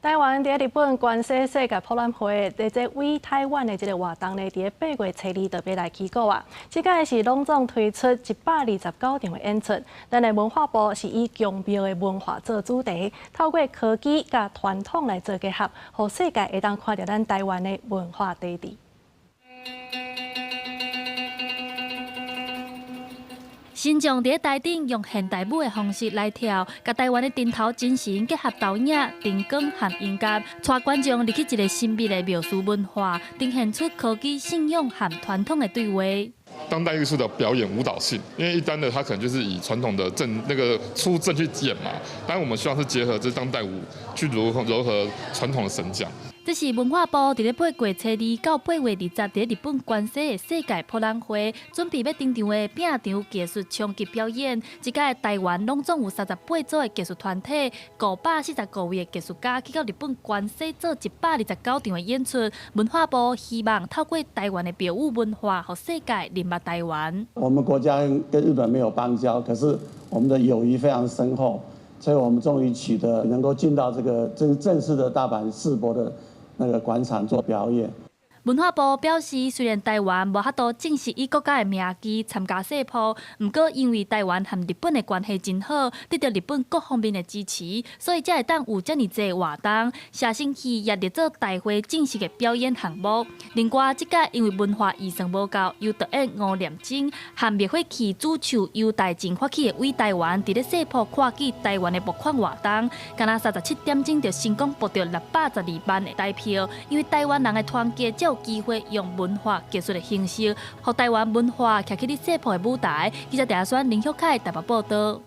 台灣佇日本關西世界博覽會，佇這 We 台灣的這个活動呢，佇8月初二特別來起鼓啊。這擺是攏總推出129場的演出。咱的文化部是以宮廟的文化做主題，透過科技佮傳統來做結合，予世界會當看著咱台灣的文化底蘊。神將佇台頂用現代舞的方式來跳，共台灣的陣頭精神結合投影、燈光和音樂，帶觀眾入去一个神秘的廟宇文化，呈現出科技、信仰和傳統的對話。當代藝術的表演舞蹈性，因為一般的它可能就是以傳統的陣那個出陣去演嘛，但我們希望是結合這當代舞去如何糅合傳統的神將。這是文化部佇咧8月初二到8月20佇日本關西的世界博覽會，準備欲登場的拼場藝術衝擊表演。這擺台灣攏總有38組的藝術團體，545位的藝術家去到日本關西做129場的演出。文化部希望透過台灣的廟宇文化，予世界認捌台灣。我們國家跟日本沒有邦交，可是我們的友誼非常深厚，所以我們終於取得能夠進到這個正正式的大阪世博的那個館場做表演。文化部表示，雖然台灣無法度正式以國家的名義參加世博，毋過因為台灣和日本的關係真好，得著日本各方面的支持，所以才會當有遮爾濟活動。謝生戲也列做大會正式的表演項目。另外，這擺因為文化預算無夠，由導演吳念真和滅火器主唱游大靖發起的 We 台灣，佇咧世博看見台灣的募款活動，敢若37點鐘就成功募著612萬的台票，因為台灣人的團結，才有機會用文化藝術的形式，予台灣文化徛起佇世博的舞台。記者鄭選林旭凱台北報導。